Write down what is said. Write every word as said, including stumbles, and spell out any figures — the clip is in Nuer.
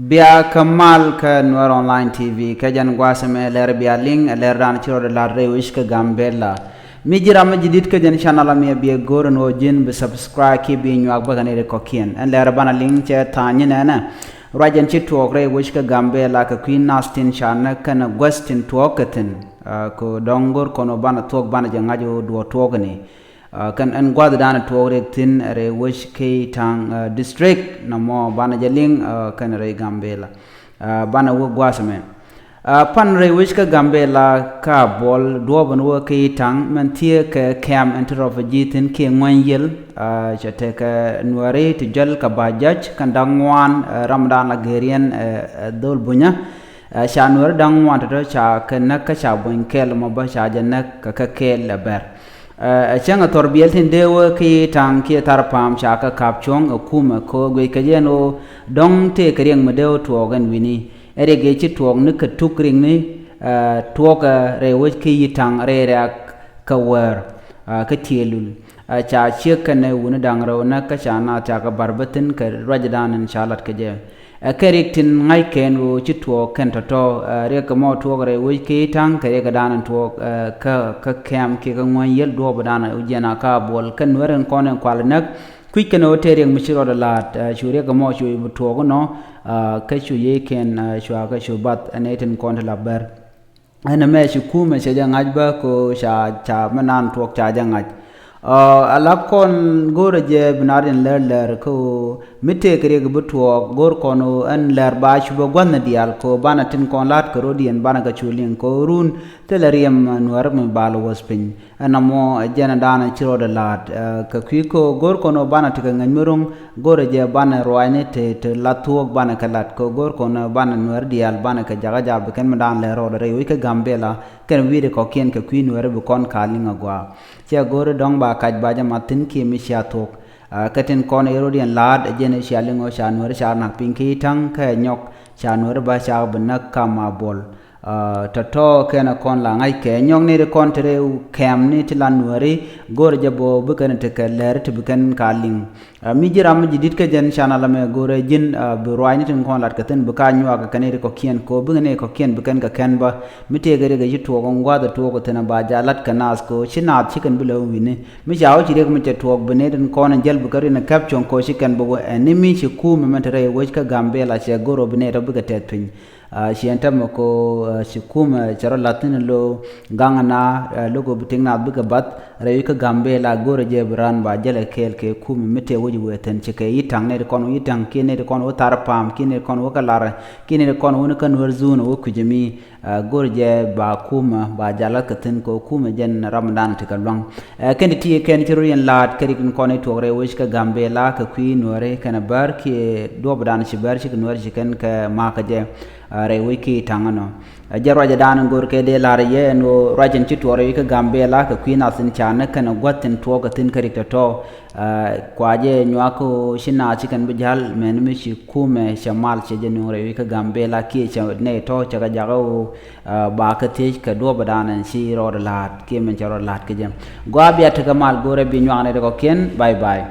Bia kä mal kä Nuer Online T V, kä jɛn gua̱a̱th ɛmɛ lɛr bia liŋ ɛ lɛr dan ci rɔɔdɛ la̱t rɛy wec kä Gambela. Mi ji̱ ram mi ji̱ di̱t kä jɛn channel ɛmɛ, bia go̱o̱r ɛn ɣöö ji̱n bi subscribe kiɛ bi nyuak bä kɛ nɛy ti kɔ̱kiɛn. Ɛn lɛr banɛ liŋ cɛ tha̱a̱ŋ nyin ɛnɛ. Ruac ɛn ci tuɔɔk rɛy wec kä Gambela kɛ kui̱ nath tin ca näk kɛnɛ guäth tin tuɔɔk kɛ thi̱n. Aa, kɛ dɔ̱ŋ go̱r kɔn ɣöö banɛ thuɔ̱k banɛ jɛ ŋa̱c ɣöö duɔ̱ɔ̱r tuɔɔk ni. Aa, kɛn ɛn gua̱th danɛ tuɔɔk riɛk thi̱n rɛy wec kä Itaŋ, aa, district, nɔmɔ banɛ jɛ liŋ, aa, kɛn rɛy Gambela. Aa, banɛ wä gua̱th ɛmɛ. Aa, pan rɛy wec kä Gambela kä Abuɔl, duɔ̱ɔ̱p ɛn wä kä Itaŋ, mɛn thiee kɛ kɛm ɛn ti refugee thi̱n kiɛ ŋuäny yiël, aa, cɛ tekɛ Nuääri ti jäl kɛ ba ja̱c kɛn da̱ŋ ŋuan, aa, ram dan la gɛɛriɛn, aa, aa, dhol Bunyä. Aa, ca Nuääri da̱ŋ ŋuan tɔ̱tɔ̱ ca kɛ näk kä ca buɔ̱ny kɛɛl mɔ bä ca jɛ näk kɛ kɛ kɛɛl ɛ bɛr. Ɛ cäŋ ɛ thɔr biɛl tin dee wä ki taŋ kiɛ thar pa̱a̱m ca kɛ ka̱p cuɔ̱ŋ ɛ kumɛ kɛ ɣöö guic kɛ jɛ ɛn ɣöö dɔ̱ŋ tëëkɛ riɛk mi dee wä tuɔɔk ɛn wi̱ni. Ɛ riɛk ëë ci tuɔɔk ni kɛ tuk riɛkni, ɛ, tuɔɔkɛ rɛy wec ki Itaŋ rɛy rɛ̈ɛ̈k kɛ wäär, ɛ, kä Tielul. Ɛ, ca ciek kɛnɛ wutni da̱ŋ rɛw näk kä ca naath ca kɛ ba̱r bä thi̱n kɛ ruacdan ɛn ca la̱t kɛ jɛ. Ɛ kɛ riɛk tin ŋa̱ckɛ ɛn ɣöö ci tuɔɔk kɛn tɔ̱tɔ̱, ɛ, riɛk kɛ mɔ tuɔɔk rɛy wec ki Itaŋ kɛ riɛkdan ɛn tuɔɔk, ɛ, kä, kä kɛm kiɛ kä ŋuäny yiël duɔ̱ɔ̱pdan ɛ jiɛn a kä Abuɔl. Kɛn Nuäär in kɔn in kual näk kui̱c kɛn ɣöö tëë riɛk mi ci rɔɔdɛ la̱a̱t, ɛ, cu riɛk kɛ mɔ cu i̱ bi tuɔɔk inɔ, ɛ, kä cu yiëëckɛn, ɛ, cua kɛ cu bath ɛ nɛy tin kɔn ti la bär. Ɛn ɛmɛ ci kumɛ cɛ jɛ ŋa̱c bä kɛ ɣöö ca, ca mi naan tuɔɔk ca jɛ ŋa̱c. Aa, ala kɔn go̱o̱rä jɛ bi naan in lär lär kɛ ɣöö mi tëëkɛ riɛk bi tuɔɔk go̱o̱r kɔn ɣöö ɛn lär ba cu bä gua̱thni diaal kɛ ɣöö banɛ tin kɔn la̱t kɛ rɔ̱diɛn banɛ kɛ cu liŋ kɛ ɣöö run thilɛ riɛm Nuäär mi bal wäth piny. Ɛn ɛmɔ ɛ jɛn ɛ daanɛ ci rɔɔdɛ la̱a̱t, ɛ, kɛ kui̱ kɛ ɣöö go̱o̱r kɔn ɣöö banɛ tekɛ ŋäc mi ro̱ŋ. Go̱rɛ jɛ banɛ ruaacni te, te la thuɔ̱ɔ̱k banɛ kɛ la̱t kɛ go̱r kɔn banɛ Nuäär diaal banɛ kɛ jakä jaak bi kɛn mi daan lɛ rɔɔdɛ rɛy wec kä Gambela kɛn wi̱i̱dɛ kɔ̱kiɛn kɛ kui̱ Nuäär bi kɔn ka liŋ agua. Cɛ go̱rɛ dɔ̱ŋ ba kac ba jɛ mat thi̱n kiɛ mi cia thuɔ̱k. Aa, kä tin kɔn ɛ rɔ̱diɛn la̱a̱t ɛ jɛn ɛ cia liŋ ɔ ca Nuäär ca nak piny kä Itaŋ kä ɛ nyɔk ca Nuäär ba ca bi näk kam Abuɔl. Aa, tɔ̱tɔ̱ kɛn ɛ kɔn la ŋa̱ckɛ nyɔk ni ri kɔn te rɛy kɛm ni ti la Nuääri go̱rɛ jɛ bɔ bi kɛn tekɛ lɛr ti bi kɛn ka liŋ. Aa, mi ji̱ ram mi ji̱ di̱t kä jɛn channel ɛmɛ go̱rɛ ji̱n, aa, bi ruaacni tin kɔn lat kɛ thi̱n bi ka nyuak kɛ kɛn ri kɔ̱kiɛn kɛ ɣöö bikɛ ni kɔ̱kiɛn bi kɛn kɛ kɛn bä. Mi tëëkɛ riɛk ɛ ci tuɔɔk ɛn gua̱a̱th ɛ tuɔɔk ɛ thi̱n ɛ ba jɛ lat kɛ naath kɛ ɣöö ci naath ci kɛn bi lɛ wi̱ni. Mi ca wä ci riɛk mi cɛ tuɔɔk bi nɛy tin kɔn ɛn jäl bi kɛ rin ɛ käp cuɔ̱ŋ kɛ ɣöö ci kɛn bi wä ɛn ni mi ci kuum ɛmɛn te rɛy wec kä Gambela cɛ go̱r ɣöö bi nɛy tɔ̱ bikɛ tɛth piny. Aa, ciɛn täämɛ kɛ ɣöö, aa, ci kumɛ cɛ rɔ la̱th thi̱n lo̱ gaŋ na, aa, lo̱k ɣöö bi ti̱ŋ naath bikɛ bath rɛy wec kä Gambela go̱rɛ jɛ bi raan ba jälɛ kɛɛl kɛ kumɛ mi tëë wec wëë thi̱n ci kɛ Itaŋ nɛy ti kɔn wä Itaŋ kiɛ nɛy ti kɔn wä thar pa̱a̱m kiɛ nɛy ti kɔn wä kä Larɛ kiɛ nɛy ti kɔn wä ni kä Nuäär zone wä kui̱c ɛmi. Aa, go̱rɛ jɛ ba kumɛ ba jɛ la̱th kɛ thi̱n kɛ ɣöö kumɛ jɛn ramdan ti kɛ lua̱ŋ. Aa, kɛn ti ti kɛn ci rɔ yɛn la̱a̱t kɛ rik in kɔn i̱ tuɔɔk rɛy wec kä Gambela kɛ kui̱ Nuääri kɛnɛ bär kiɛ duɔ̱ɔ̱pdan ci bär ci kɛ Nuääri ci kɛn kɛ ma̱a̱k kɛ jɛ. Aa, rɛy wec ki Itaŋ ɛnɔ. Aa, jɛ ruacɛ dan in go̱o̱r kɛ dee la̱r yɛ ɛn ɣöö ruac in ci tuɔɔk rɛy wec kä Gambela kɛ kui̱ nath in ca näk kɛnɛ gua̱th in tuɔɔk kɛ thi̱n kä rik tɔ̱tɔ̱. Aa, kua jɛ nyuak ɣöö ci naath ci kɛn bi ja̱l mɛn mi ci kumɛ cɛ mal cɛ jɛ nuŋ rɛy wec kä Gambela kiɛ cɛ nɛy tɔ̱ cɛ kɛ jakä ɣöö, aa, ba kɛ thiec kɛ duɔ̱ɔ̱pdan in ci rɔɔdɛ la̱a̱t kiɛ min cɛ rɔɔdɛ la̱a̱t kɛ jɛ. Gɔaa bia tekɛ mal go̱o̱rɛ bi nyuak nɛy ti kɔ̱kiɛn. Bye bye.